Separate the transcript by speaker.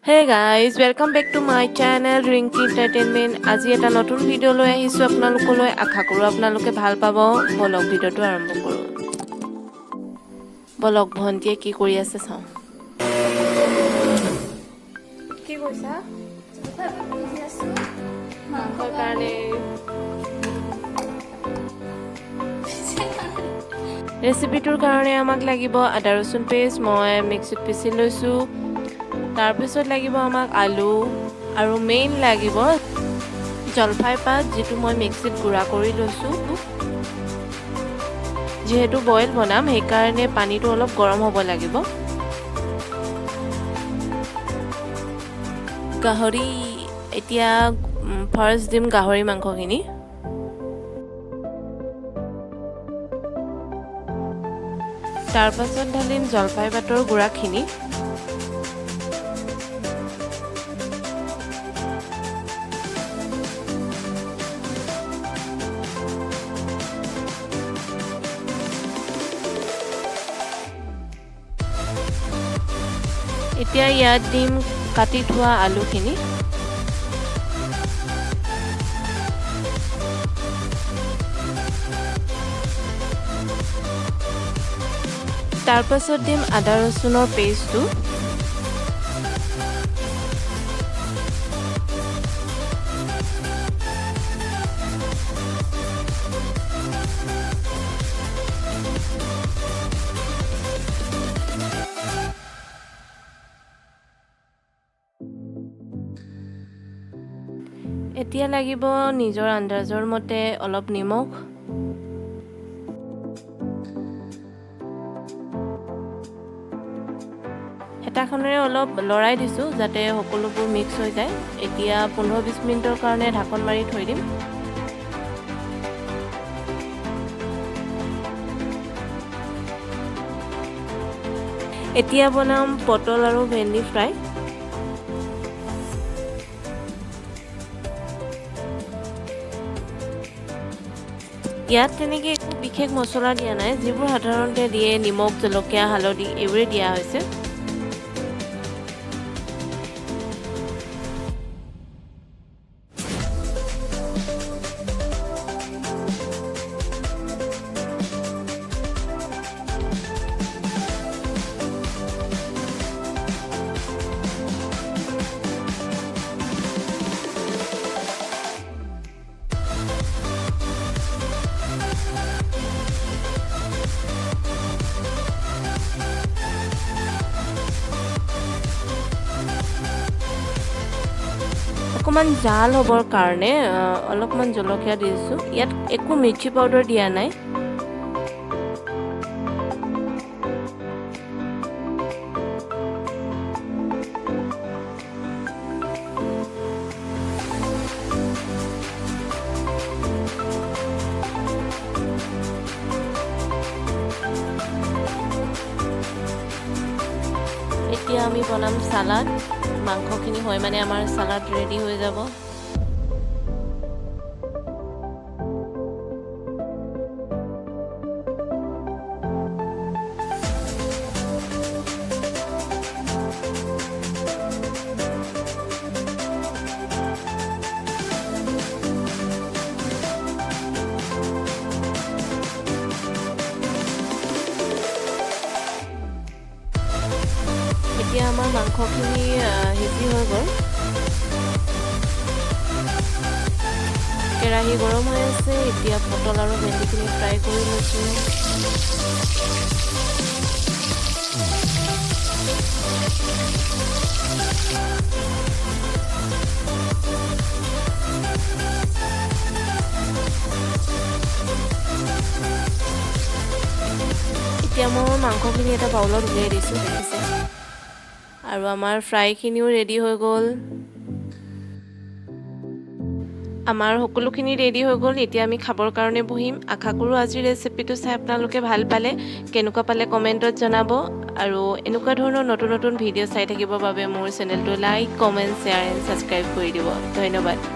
Speaker 1: Hey guys, welcome back to my channel Rinki Entertainment. আজি এটা নতুন ভিডিঅ' লৈ আহিছোঁ আপোনালোকলৈ। আশা কৰোঁ আপোনালোকে ভাল পাব। ব'লক, ভিডিঅ'টো আৰম্ভ কৰোঁ। ব'লক, ভণ্টিয়ে কি কৰি আছে চাওঁ। কি কৈছা?
Speaker 2: পিহি আছোঁ।
Speaker 1: মাংসৰ কাৰণে। ৰেচিপিটোৰ কাৰণে আমাক লাগিব আদা ৰচুন পেষ্ট, মই মিক্সিত পিচি লৈছোঁ। তাৰপিছত লাগিব আমাক আলু আৰু মেইন লাগিব জলফাই পাত, যিটো মই মিক্সিত গুড়া কৰি লৈছোঁ। যিহেতু বইল বনাম, সেইকাৰণে পানীটো অলপ গৰম হ'ব লাগিব। গাহৰি এতিয়া ফাৰ্ষ্ট দিম গাহৰি মাংসখিনি। তাৰপাছত ঢালিম জলফাই পাতৰ গুড়াখিনি। এতিয়া ইয়াত দিম কাটি থোৱা আলুখিনি। তাৰপাছত দিম আদা ৰচুনৰ পেষ্টটো। এতিয়া লাগিব নিজৰ আন্দাজৰ মতে অলপ নিমখ। হেতাখনেৰে অলপ লৰাই দিছোঁ, যাতে সকলোবোৰ মিক্স হৈ যায়। এতিয়া 15-20 মিনিটৰ কাৰণে ঢাকন মাৰি থৈ দিম। এতিয়া বনাম পটল আৰু ভেন্দি ফ্ৰাই। ইয়াত তেনেকৈ একো বিশেষ মছলা দিয়া নাই, যিবোৰ সাধাৰণতে দিয়ে, নিমখ, জলকীয়া, হালধি, এইবোৰেই দিয়া হৈছে। অকণমান জাল হ'বৰ কাৰণে অলপমান জলকীয়া দিছোঁ। ইয়াত একো মিৰ্চি পাউডাৰ দিয়া নাই। এতিয়া আমি বনাম চালাড। মাংসখিনি হৈ মানে আমাৰ চালাড ৰেডি হৈ যাব। এতিয়া আমাৰ মাংসখিনি সিজি হৈ গ'ল। কেৰাহী গৰম হৈ আছে। এতিয়া পটল আৰু ভেন্দিখিনি ফ্ৰাই কৰি লৈছোঁ। এতিয়া মই মাংসখিনি এটা বাউলত উলিয়াই দিছোঁ, দেখিছে। আৰু আমাৰ ফ্ৰাইখিনিও ৰেডি হৈ গ'ল। আমাৰ সকলোখিনি ৰেডি হৈ গ'ল। এতিয়া আমি খাবৰ কাৰণে বহিম। আশা কৰোঁ আজিৰ ৰেচিপিটো চাই আপোনালোকে ভাল পালে। কেনেকুৱা পালে কমেণ্টত জনাব আৰু এনেকুৱা ধৰণৰ নতুন নতুন ভিডিঅ' চাই থাকিবৰ বাবে মোৰ চেনেলটো like, comment, share and subscribe কৰি দিব। ধন্যবাদ।